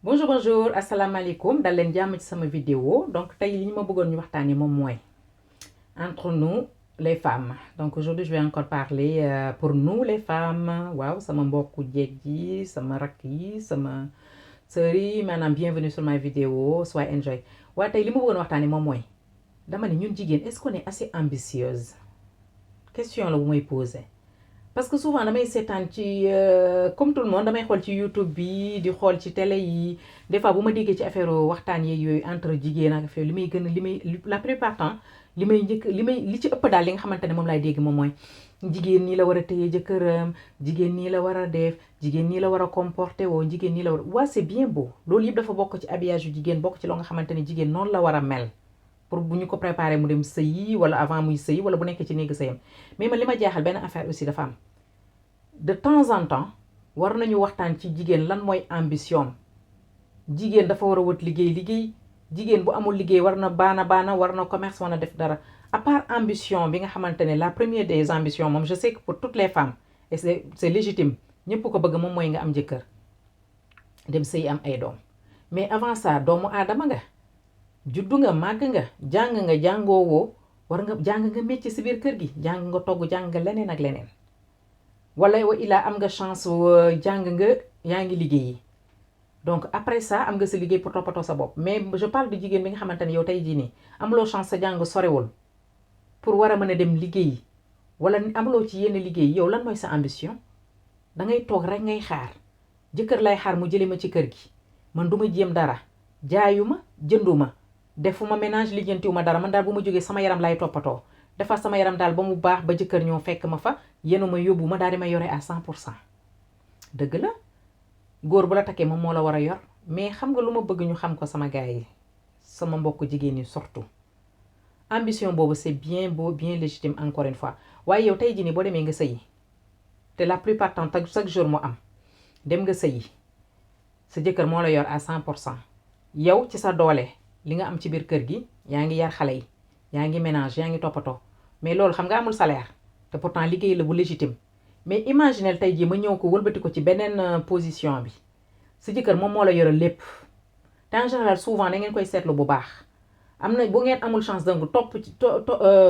bonjour asalaamaaleykum dal leen jàmm ci sama vidéo donc tey li ñu ma bëggoon ñu waxtaanee moom mooy entre nous les femmes. Donc aujourd'hui je vais encore parler pour nous les femmes waaw sama mbokku jeeg yi sama rakk yi sama sœur yi maanaam bienvenue sur ma vidéo soyez enjoy. waaye tey li ma bëggoon waxtaanee moom mooy dama ne ñun jigéen est-ce qu'on est assez ambitieuse question la bu may poser. Parce que souvent damay seetaan ci comme tout le monde damay xool ci YouTube bi di xool ci télé yi des fois bu ma déggee ci affaire waxtaan yeeg yooyu entre jigéen ak affaire li may gën a li may la plupart temps li ci ëpp daal li nga xamante ne moom laay dégg moom mooy jigéen nii la war a téye jëkkëram jigéen nii la war a def jigéen nii la war a comporter woo jigéen nii la war a waa c'est bien beau loolu yëpp dafa bokk ci habillage yu jigéen bokk ci loo nga xamante ne jigéen noonu la war a mel pour bu ñu ko préparer mu dem sëyi wala avant muy sëyi wala bu nekkee ci néegu sëyam mais man li ma jaaxal benn affaire aussi dafa am de temps en temps war nañu waxtaan ci jigéen lan mooy ambition jigéen dafa war a wët liggéey jigéen bu amul liggéey war na baana war na commerce war na def dara à part ambition bi nga xamante ne la première des ambitions moom je sais que pour toutes les femmes et c'est légitime ñëpp ko bëgg moom mooy nga am jëkkër dem sëy am ay doom mais avant ça doomu aadama nga juddu nga màgg nga jàngoo woo war nga jàng nga métier si biir kër gi jàng nga togg jàng nga leneen ak leneen wala wa ilaa am nga chance jàng nga yaa ngi liggéeyi donc après ça am nga sa liggéey pour toppatoo sa bopp mais je parle de jigéen bi nga xamante ne yow tey jii nii amuloo chance sa jàng sorewul pour war a mën a dem liggéeyi wala amuloo ci yenn liggéey yow lan mooy sa ambition dangay toog rek ngay xaar jëkkër lay xaar mu jëlee ma ci kër gi man du ma jéem dara jaayuma jënduma defuma ménage lijjantiwuma dara man daal bu ma jógee sama yaram lay toppatoo defar sama yaram daal ba mu baax ba jëkkër ñoo fekk ma fa yenu ma yóbbu ma daal di ma yore à 100%. dëgg la góor bu la takkee moom moo la war a yor mais xam nga lu ma bëgg ñu xam ko sama gars yi sama mbokk jigéen ñi surtout ambition boobu c'est bien beau bien légitime encore une fois waaye yow tey jii nii boo demee nga sëyi te la plupart temps chaque jour mu am dem nga sëyi sa jëkkër moo la yor à 100%. yow ci sa doole li nga am ci biir kër gi yaa ngi yar xale yi yaa ngi ménage yaa ngi toppatoo mais loolu xam nga amul salaire te pourtant liggéey la bu légitime mais imaginel tey jii ma ñëw ko wëlbati ko ci beneen position bi sa jëkkër moom moo la yoral lépp te en général souvent da ngeen koy seetlu bu baax am na bu ngeen amul chance danga topp ci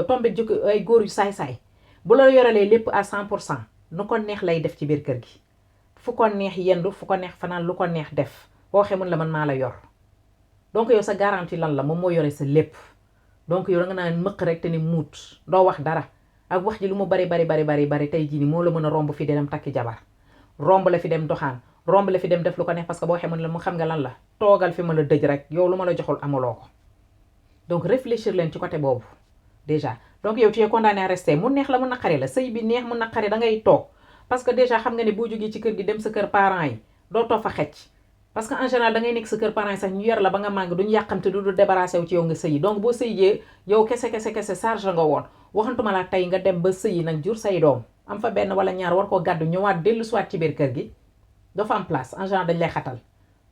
tombe jëkk ay góor yu saay-saay bu la yoralee lépp à 100% nu ko neex lay def ci biir kër gi fu ko neex yendu fu ko neex fanaan lu ko neex def boo xamul la man maa la yor donc yow sa garantie lan la moom moo yore sa lépp donc yow da nga naan mëq rek te ni muut doo wax dara ak wax ji lu mu bari tey jii ni moo la mën a romb fi dem takki jabar romb la fi dem doxaan romb la fi dem def lu ko neex parce que boo xamul la mu xam nga lan la toogal fi ma la dëj rek yow lu ma la joxul amuloo ko donc réfléchir leen ci côté boobu déjà donc yow tu es condamné à rester mu neex la mu naqari la sëy bi neex mu naqari da ngay toog parce que déjà xam nga ne boo jógee ci kër gi dem sa kër parents yi doo toog fa xecc parce que en général da ngay nekk sa kër parents yi sax ñu yor la ba nga màgg duñu yàqamte du débarrassé wu ci yow nga sëyi donc boo sëyee yow kese charge nga woon waxantuma la tey nga dem ba sëyi nag jur say doom am fa benn wala ñaar war koo gàddu ñëwaat dellu siwaat ci biir kër gi doo fa am place en général dañ lay xatal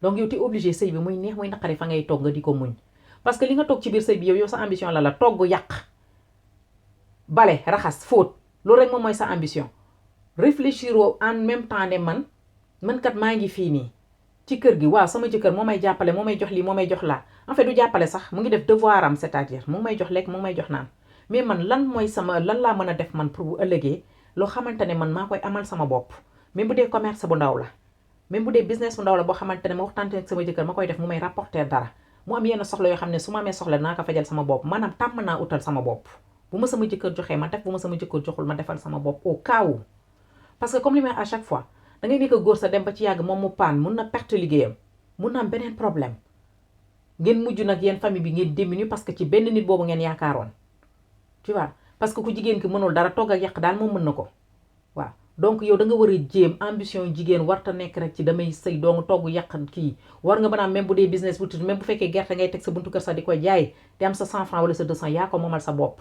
donc yow ti obligé sëy bi muy neex muy naqari fa ngay toog nga di ko muñ parce que li nga toog ci biir sëy bi yow sa ambition la togg yàq bale raxas fóot loolu rek moom mooy sa ambition réfléchir en même temps ne man kat maa ngi fii nii ci kër gi waaw sama jëkkër moo may jàppale moo may jox lii moo may jox laa en fait du jàppale sax mu ngi def devoir am c'est-à-dire mu ngi may jox lekk mu ngi may jox naan mais man lan laa mën a def man pour bu ëllëgee loo xamante ne man maa koy amal sama bopp même bu dee commerce bu ndaw la même bu dee business bu ndaw la boo xamante ne ma waxtaante ak sama jëkkër ma koy def mu may rapporter dara mu am yenn soxla yoo xam ne su ma amee soxla naa ko fajal sama bopp maanaam tàmm naa utal sama bopp bu ma sama jëkkër joxee ma def bu ma sama jëkkër joxul ma defal sama bopp au cas où parce que comme li may à chaque fois da ngay nekk góor sa dem ba ci yàgg moom mu paan mun na perte liggéeyam mun na am beneen problème ngeen mujj nag yéen famille bi ngeen diminuer parce que ci benn nit boobu ngeen yaakaaroon tu vois parce que ku jigéen ki mënul dara togg ak yàq daal moom mën na ko waaw donc yow da nga war a jéem ambition jigéen warta nekk rek ci damay sëy doonga togg yàq kii war nga maanaam même bu dee business bu tuuti même bu fekkee gerte ngay teg sa buntu kër sax di koy jaay te am sa 100 francs wala sa 200 yaa ko moomal sa bopp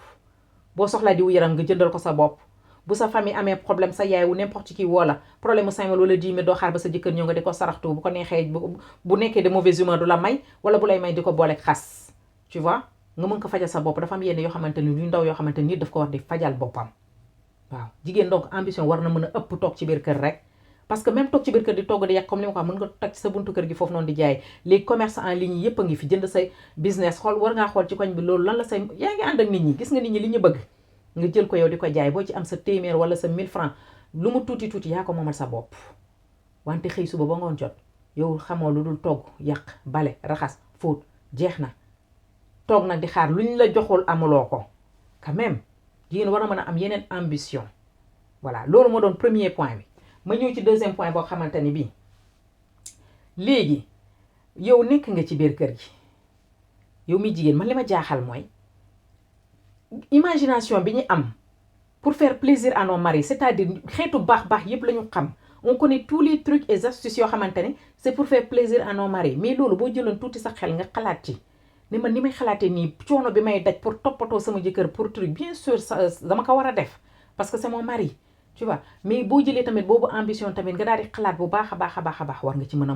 boo soxlaa diwu yaram nga jëndal ko sa bopp bu sa famille amee problème sa yaay wu n'importe qui wala problème mu 5 000 wala 10 000 doo xaar ba sa jëkkër ñëw nga di ko saraxtu bu ko neexee bu nekkee de mauvaise humeur du la may wala bu lay may di ko booleeg xas tu vois nga mën ko fajal sa bopp dafa am yenn yoo xamante ni yu ndaw yoo xamante ni nit daf ko war di fajal boppam waaw jigéen donc ambition war na mën a ëpp toog ci biir kër rek parce que même toog ci biir kër di togg di yàq comme ni ma ko wax mën nga toj sa buntu kër gi foofu noonu di jaay les commerces en ligne yëpp a ngi fi jënd say business xool war ngaa xool ci koñ bi loolu lan la say yaa ngi ànd ak nit ñi gis nga nit ñi li ñu bëgg nga jël ko yow di ko jaay boo ci am sa téeméer wala sa 1000 francs lu mu tuuti tuuti yaa ko moomal sa bopp wante xëy suba ba ngoon jot yow xamoo lu dul togg yàq bale raxas fóot jeex na toog nag di xaar luñ la joxul amuloo ko quand même jigéen war na mën a am yeneen ambition voilà loolu moo doon premier point bi ma ñëw ci deuxième point boo xamante ni bii léegi yow nekk nga ci biir kër gi yow mi jigéen man li ma jaaxal mooy imagination bi ñu am pour faire plaisir à nos maris c'est-à-dire xeetu baax yépp la ñu xam on connaît tous les trucs et astuces yoo xamante ne c'est pour faire plaisir à nos maris mais loolu boo jëloon tuuti sa xel nga xalaat ci ni man ni may xalaatee nii coono bi may daj pour toppatoo sama jëkkër pour truc bien sûr dama ko war a def parce que c'est mon mari tu vois mais boo jëlee tamit boobu ambition tamit nga daal di xalaat bu baax a baax war nga ci mën a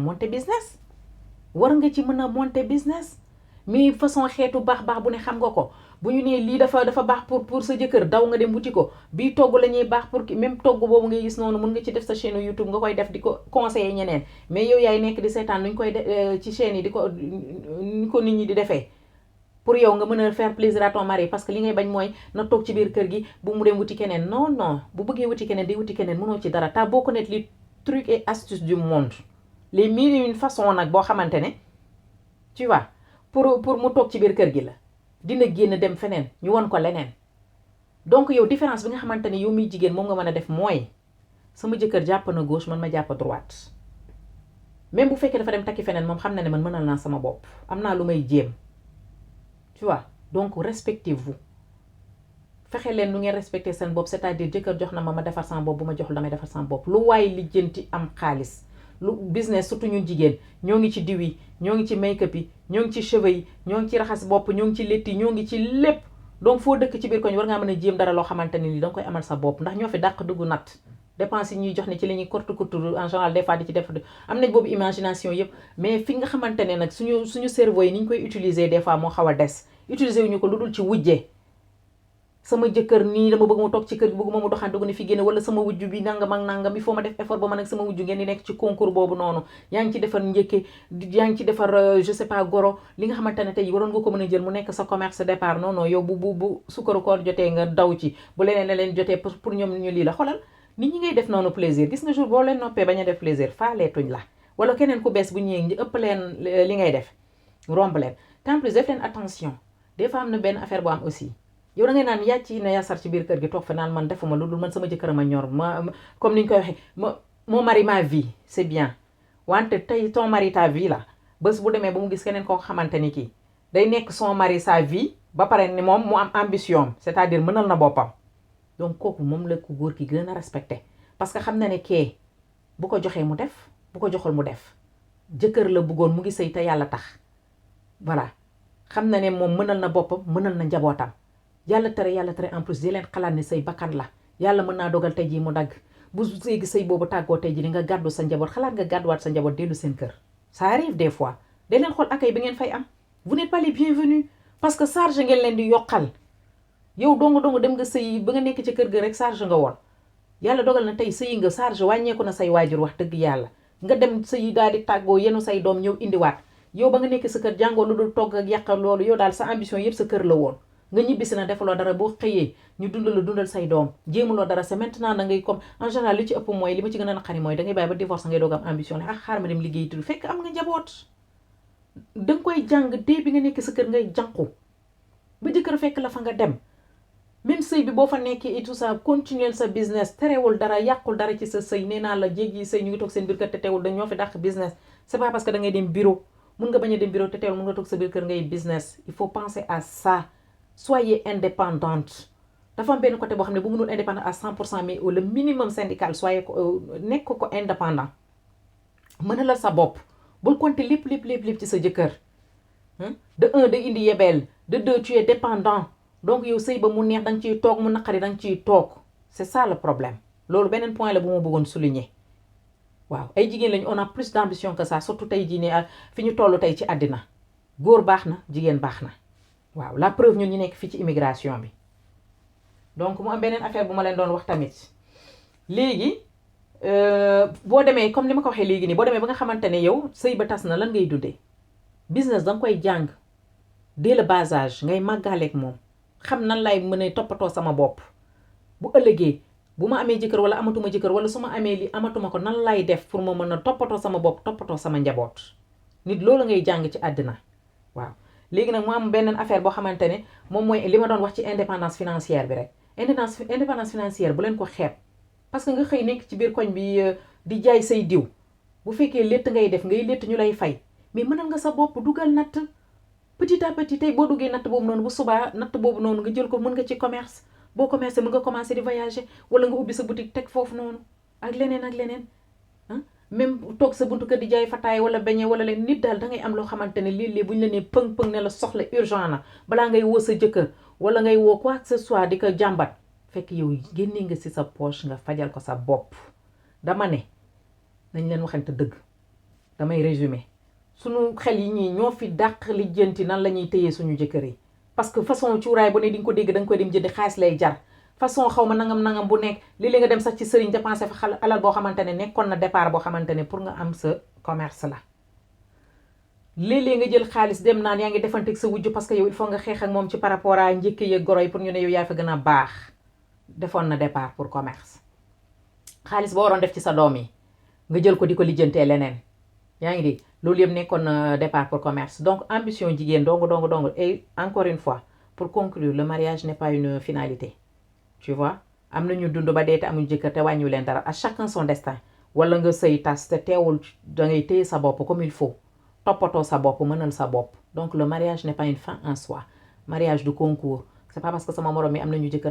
monter business mais façon xeetu baax bu ne xam nga ko bu ñu nee lii dafa baax pour sa jëkkër daw nga dem wuti ko bii togg la ñuy baax pour même togg boobu ngay gis noonu mën nga ci def sa chaîne YouTube nga koy def di ko conseiller ñeneen mais yow yaay nekk di seetaan nuñ koy ci chaîne yi di ko nit ñi di defee pour yow nga mën a faire plaisir à ton mari parce que li ngay bañ mooy na toog ci biir kër gi bu mu dem wuti keneen non bu bëggee wuti keneen di wuti keneen mënoo ci dara ta boo ko net li trucs et astuces du monde les mille et une façons nag boo xamante ne tu vois pour mu toog ci biir kër gi la dina génn dem feneen ñu won ko leneen donc yow différence bi nga xamante ne yow miy jigéen moom nga mën a def mooy sama jëkkër jàpp na gauche man ma jàpp droite même bu fekkee dafa dem takki feneen moom xam na ne man mënal naa sama bopp am naa lu may jéem tu vois donc respectez-vous fexe leen nu ngeen respecter seen bopp c'est-à-dire jëkkër jox na ma defar sama bopp bu ma joxul damay defar sama bopp lu waaye lijjanti am xaalis lu business surtout ñun jigéen ñoo ngi ci diw yi ñoo ngi ci make-up yi ñoo ngi ci cheveux yi ñoo ngi ci raxas bopp ñoo ngi ci létt yi ñoo ngi ci lépp donc foo dëkk ci biir koñ war ngaa mën a jéem dara loo xamante ne ni danga koy amal sa bopp ndax ñoo fi dàq dugg natt dépense yi ñuy jox ne ci la ñuy kortu en général des fois di ci def am nañ boobu imagination yëpp mais fi nga xamante ne nag suñu cerveau yi ni ñu koy utiliser des fois moo xaw a des utiliser wuñu ko lu dul ci wujje sama jëkkër nii dama bëgg mu toog ci kër gi bëgguma mu doxaan dugg ne fi génne wala sama wujju bi nangam ak nangam il faut ma def effort ba man ak sama wujju ngeen di nekk ci concours boobu noonu yaa ngi ci defar njëkke yaa ngi ci defar je sais pas goro li nga xamante ne tey waroon nga ko mën a jël mu nekk sa commerce départ non yow bu sukkaru koor jotee nga daw ci bu leen jotee pour ñoom ñu lii la xoolal nit ñi ngay def noonu plaisir gis nga jour boo leen noppee bañ a def plaisir faaleetuñ la wala keneen ku bees bu ñëwee ñi ëpp leen li ngay def romb leen en plus def leen attention des fois am na benn affaire bu am aussi yow da ngay naan yaa ci ne yasar ci biir kër gi toog fa naan man defuma lu dul man sama jëkkër ma ñor comme ni ñu koy waxee mon mari ma vie c'est bien wante tey ton mari ta vie la bés bu demee ba mu gis keneen koo xamante ni kii day nekk son mari sa vie ba pare ni moom mu am ambition c'est-à-dire mënal na boppam donc kooku moom la ku góor ki gën a respecté parce que xam na ne kee bu ko joxee mu def bu ko joxul mu def jëkkër la bëggoon mu ngi sëy te yàlla tax voilà xam na ne moom mënal na boppam mënal na njabootam yàlla tere en plus di leen xalaat ne say bakkan la yàlla mën naa dogal tey jii mu dagg bu séegi sëy boobu tàggoo tey jii di nga gàddu sa njaboot xalaat nga gàdduwaat sa njaboot dellu seen kër ça arrive des fois da leen xool accueil bi ngeen fay am vous n'êtes pas les bienvenus parce que charge ngeen leen di yokkal yow dongu dem nga sëy ba nga nekk ci kër ga rek charge nga woon yàlla dogal na tey sëyi nga charge wàññeeku na say waajur wax dëgg yàlla nga dem sëyi daal di tàggoo yenu say doom ñëw indiwaat yow ba nga nekk sa kër jàngoo lu dul togg ak yàqal loolu yow daal sa ambition yëpp sa kër la woon nga ñibbisi na defaloo dara boo xëyee ñu dundal say doom jéemuloo dara c'est maintenant da ngay comme en général li ci ëpp mooy li ma ci gën a naqari mooy da ngay bàyyi ba divorce ngay doog am ambition la xaar ma dem liggéey tudd fekk am nga njaboot da nga koy jàng dee bi nga nekk sa kër ngay jànqu ba jëkkër fekk la fa nga dem même sëy bi boo fa nekkee et tout ça continuer sa business terewul dara yàqul dara ci sa sëy nee naa la jéegi sëy ñu ngi toog seen biir kër te teewul dañoo fi dàq business c'est pas parce que da ngay dem bureau mun nga bañ a dem bureau te teewul mun nga toog sa biir kër ngay business il faut penser à ça soyez indépendante dafa am benn côté boo xam ne bu mënul indépendant à 100% mais le minimum syndical soyez nekk ko indépendant mën la sa bopp bul compter lépp ci sa jëkkër de 1 da indi yebeel de 2 tu es dépendant donc yow sëy ba mu neex da nga ciy toog mu naqari da nga ciy toog c'est ça le problème loolu beneen point la bu ma bëggoon souligner waaw ay jigéen lañu on a plus d'ambition que ça surtout tey jii ne fi ñu toll tey ci àddina góor baax na jigéen baax na waaw la preuve ñun ñu nekk fii ci immigration bi donc mu am beneen affaire bu ma leen doon wax tamit léegi boo demee comme li ma ko waxee léegi nii boo demee ba nga xamante ne yow sëy ba tas na lan ngay dundee business danga koy jàng dès le bas âge ngay màggaaleeg moom xam nan lay mën a toppatoo sama bopp bu ëllëgee bu ma amee jëkkër wala amatuma jëkkër wala su ma amee li amatuma ko nan lay def pour ma mën a toppatoo sama bopp toppatoo sama njaboot nit loolu ngay jàng ci àddina waaw léegi nag mu am beneen affaire boo xamante ne moom mooy li ma doon wax ci indépendance financière bi rek indépendance financière bu leen ko xeeb parce que nga xëy nekk ci biir koñ bi di jaay say diw bu fekkee létt ngay def ngay létt ñu lay fay mais mënal nga sa bopp dugal natt petit à petit tey boo duggee natt boobu noonu bu subaa natt boobu noonu nga jël ko mën nga ci commerce boo commerce mën nga commencer di voyager wala nga ubbi sa boutique teg foofu noonu ak leneen même toog sa buntu kër di jaay fataay wala beñe wala leen nit daal dangay am loo xamante ne lii bu ñu la nee pëng ne la soxla urgent na balaa ngay woo sa jëkkër wala ngay woo quoi que ce soit di ko jàmbat fekk yow génnee nga ci sa poche nga fajal ko sa bopp dama ne nañ leen waxante dëgg damay résumer suñu xel yi ñii ñoo fi dàq lijjanti nan la ñuy téyee suñu jëkkër yi parce que façon cuuraay bu ne di nga ko dégg da nga koy dem jëndi xaalis lay jar façon xaw ma nangam bu nekk léeg-léeg nga dem sax ci sëriñ dépensé fa alal boo xamante ne nekkoon na départ boo xamante ne pour nga am sa commerce la léeg-léeg nga jël xaalis dem naan yaa ngi defanteeg sa wujju parce que yow il faut nga xeex ak moom ci par rapport à njëkk yeeg goro yi pour ñu ne yow yaa fa gën a baax defoon na départ pour commerce xaalis boo waroon def ci sa doom yi nga jël ko di ko lijjantee leneen yaa ngi dégg loolu yëpp nekkoon na départ pour commerce donc ambition jigéen dong et encore une fois pour conclure le mariage n'est pas une finalité tu vois am na ñu dund ba dee te amuñu jëkkër te wàññiwu leen dara à chacun son destin wala nga sëy tas te teewul dangay téye sa bopp comme il faut toppatoo sa bopp mënal sa bopp donc le mariage n'est pas une fin en soi mariage du concours c'est pas parce que sama morom mi am nañu jëkkër